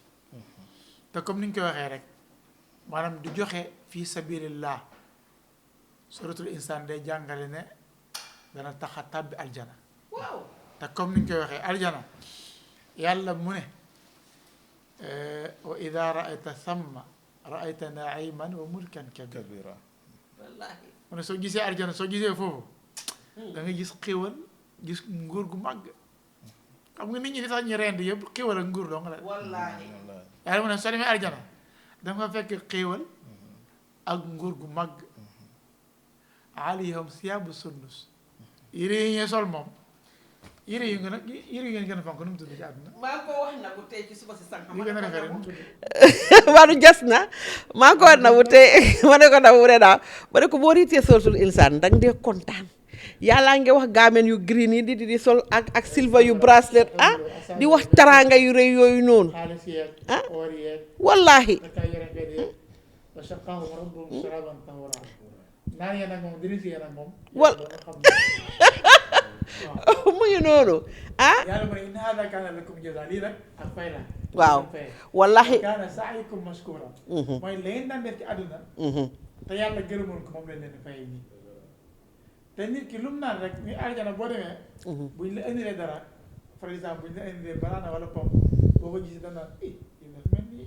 te comme ni ñu koy waxee rek maanaam du joxe fii sabilillah suratul insaan day jàngale ne dana tax a tàbbi aljana te comme ni ñu koy waxee aljana yàlla mu ne wa ida raayta thamma raayta naiman wa mulkan kabira mu ne soo gisee aljana soo gisee foofu da nga gis xéwal gis nguur gu màgg xam nga nit ñi di tax ñu rend yëpp xéwal ak nguur dong la wallaahi yàlla mu ne soo demee aljana da nga fekk xéwal ak nguur gu màgg aliyahum siyaabu sundus yére yi ñuy sol moom yére yu ngeen gën a fonk nu mu tudd ci àdduna maa ngi ko wax na bu tey ci suba si sànq yu gën a rafet nu mu tudd waanu jas na maa ngi ko wax na bu tey ma ne ko na bu daaw ma ne ko boo riitee suratul insaan danga dee kontaan yàllaa ngi wax gaamen yu green yi di sol ak silver yu bracelet di wax taraanga yu rëy yooyu noonu xaalis yeeg or yeeg wallaahi takkaay yu rafet yeeg wa saqaahum rabbuhum sharaban tahura naan yee nag moom dina si yee nag moom mu ngi noonu yàlla mu ne inna haadaa kaana lakum jazaa lii nag ak fay la waaw wallaahi kaana sa'yukum mashkuura mooy la ngeen daan def ci àdduna te yàlla gërëmoon ko moom lañ leen di fayee nii te nit ki lu mu naan rek ni aljana boo demee buñ la indilee dara par exemple buñ la indilee banaana wala pomme boo ko gisee danaan daf mel ni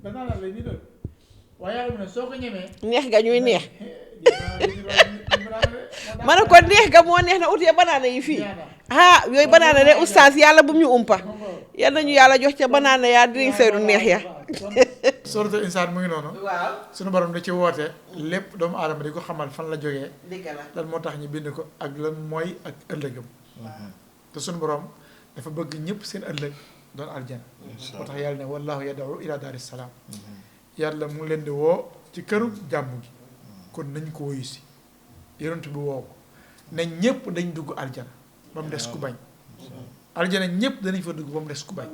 banaana la ni doon waaye yàlla mu ne soo ko ñemee neex ga ñuy neex ma ne ko neex ga moo neex na utee banaana yi fii yooyu banaana de oustaz yàlla bu mu ñu umpa yal nañu yàlla jox ca banaana yaa dinañ seedu neex ya suratul insaan mu ngi noonu waaw suñu borom da ci woote lépp doomu aadama di ko xamal fan la jógee dëgg la lan moo tax ñu bind ko ak lan mooy ak ëllëgam te suñu borom dafa bëgg ñëpp seen ëllëg doon aljana moo tax yàlla ne wallahu yad'u ila daaris salaam yàlla mu ngi leen di woo ci këru jàmm gi kon nañ ko woyu si yonent bi woo ko ne ñëpp dañ dugg aljana ba mu des ku bañ aljana ñëpp danañ fa dugg ba mu des ku bañ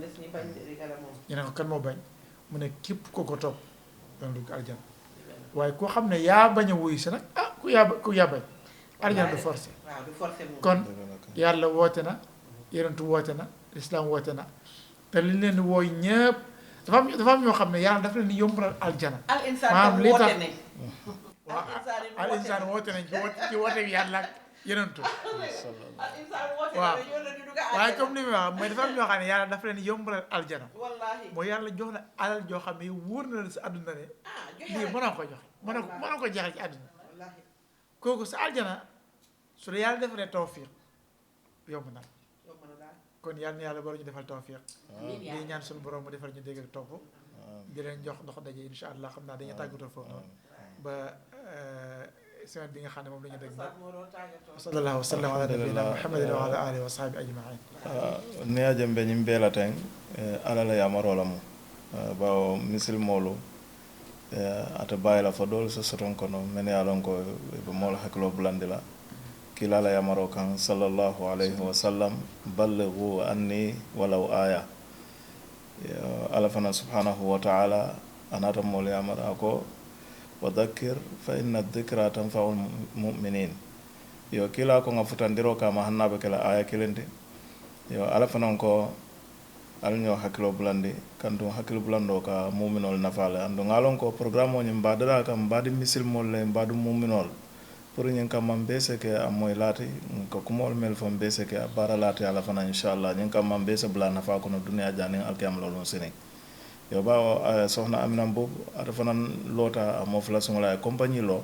ñu ne ko kan moo bañ mu ne képp ko topp dana dugg aljana waaye koo xam ne yaa bañ a wuyu si nag ku yaa bañ aljana du forcé kon yàlla woote na yonent woote na lislaam woote na te li leen di wooy ñëpp dafa am ñoo xam ne yàlla dafa leen di yombalal aljana maanaam li tax waaw al insaan woote nañ ci woote bi yàlla ak yonentu waaw waaye comme ni mu wax mooy dafa am ñoo xam ne yàlla dafa leen yombalal aljana mooy yàlla jox la alal joo xam ne wóor na la sa àdduna ne lii mënoo ko joxe mënoo ko jeexal ci àdduna kooku sa aljana su la yàlla defalee tawfiq yomb na kon yàlla na yàlla bari ñu defal tawfiq di ñaan suñu borom mu defal ñu dégg ak topp di leen jox ndox daje insha allah xam naa dañuy tàggatoo foofu noonu ba semaine bi nga xam ne moom la ñu dégg sallallahu wa sallam ala nabiyina muhammadin wa ala alihi wa sahbihi ajmain ni a jembe ñim beela ten ala la yamarola mu bawo misilmolu ata bayila fo doolu so soton kono men ye lon ko ɓe moolo hakkilo bulandi la kila la yamaro kan sallallahu alayhi wa sallam ballighu anni walaw aya ala fana subhanahu wa ta'ala anata moolu yamara ko wa dhakkir fa inna dhikra tanfa'ul mu'minin yo kila ko nga futandiro kama hannaɓe kela aya kilente yo ala fanan ko alño hakkilo bulandi kantum hakkilo bulando ka muminol nafale andu ngalon ko programme o ñim mbadara kam mbadi misilmol le mbadu muminol pour ñin kam man bese ke amoy lati ko kumol mel fon bese ke bara lati ala fana inshallah ñin kam man bese bula nafa ko no dunya jani alkiyam lolon sene yo ba sohna Amina Mbow ata fana lota amo fla sungla compagnie lo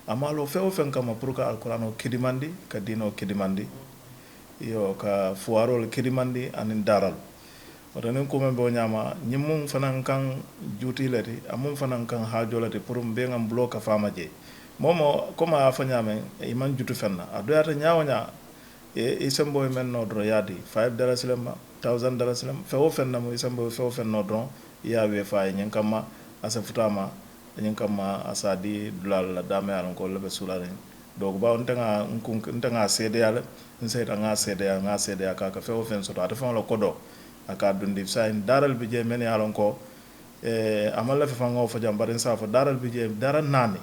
amalo fewo fen kama pour ka alquran o kidimandi ka dino kidimandi yo ka fuarol kidimandi anin daral wata nin kumen be nyama nyimum fanan kan juti lati amum fanan kan hajolati pour be ngam bloka fama je momo koma afanya men iman jutu fenna adoyata nyaawnya e sembo men no dro yadi $5 lema $1000 lema fewo fenna mo sembo fewo fenno dro ya we fay nyen kama asa futama nyen kama asa di dulal la dame alon ko lebe sulare donc ba on tanga cede yala nseyta nga cede ya ka fewo fen so ata fon la kodo aka dundi sain daral bi je men yalon ko amalla fe fango fo jambarin sa fo daral bi je daral nani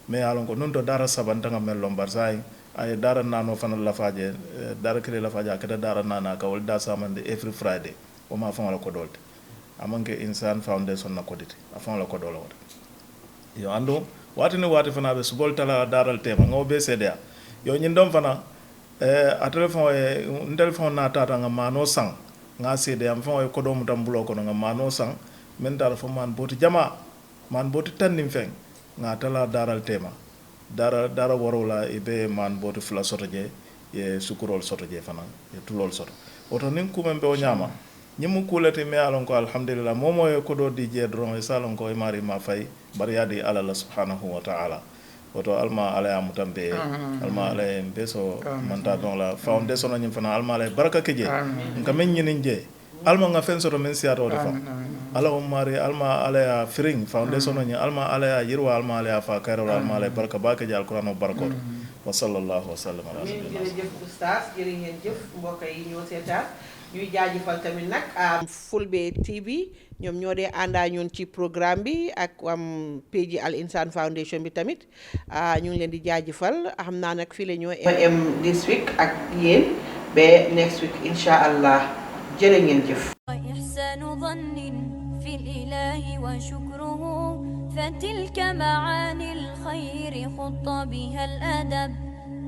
mais yalon ko non to dara sabanta nga mel lombar sai ay dara nano fanal la faje dara kele la faja kada dara nana ka wal da samande every friday o ma fon la ko dolte amanke insan foundation na kodite afon la ko dolo wata yo ando wati fana be subol tala daral tema ngo be cda yo nyin dom fana a telephone téléphone na tata nga mano sang nga cda am fon ko do mutam bulo ko nga mano sang men dara fo man boti jama man boti tannim feng nga tala daral tema dara warola ibe man boti fula soto je ye sukurol soto je fana ye tulol soto oto nin kumembe o nyama nyimu kulete me alon ko alhamdulillah momo e ko do di je dron e salon ko e mari ma fay bar yadi ala Allah subhanahu wa ta'ala oto alma ala ya mutambe alma ala en beso manta don la foundation nyim fana alma ala baraka keje ngamen nyinin je alma nga fen soto men siato de fa ala o mari alma ala ya fring foundation ni alma ala ya yirwa alma ala ya fa kayro alma ala baraka ba keje alquran o barakot wa sallallahu wa sallam ala nabiyyina jërëjëf oustaz jërë ngeen jëf mbokk yi ñoo seetaan ñuy jaajëfal tamit nag Fulbe TV ñoom ñoo dee àndaa ñun ci programme bi ak am page Al Insan Foundation bi tamit ñu ngi leen di jaajëfal xam naa nag fii la ñoo em this week ak yéen ba next week insha allah jërë ngeen jëf وإحسان ظن في الإله وشكره فتلك معاني الخير خط بها الأدب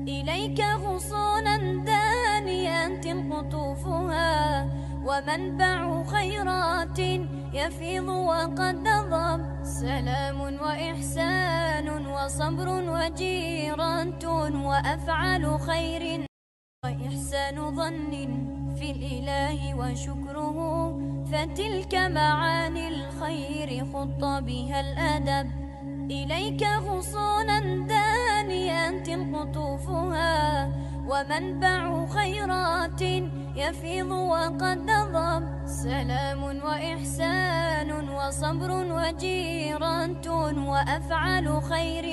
إليك غصونا دانيات قطوفها ومنبع خيرات يفيض وقد ضب سلام وإحسان وصبر وجيرة وأفعال خير وإحسان ظن في الإله وشكره فتلك معاني الخير خط بها الأدب إليك غصونا دانيات قطوفها ومنبع خيرات يفيض وقد ضب سلام وإحسان وصبر وجيرة وأفعال خير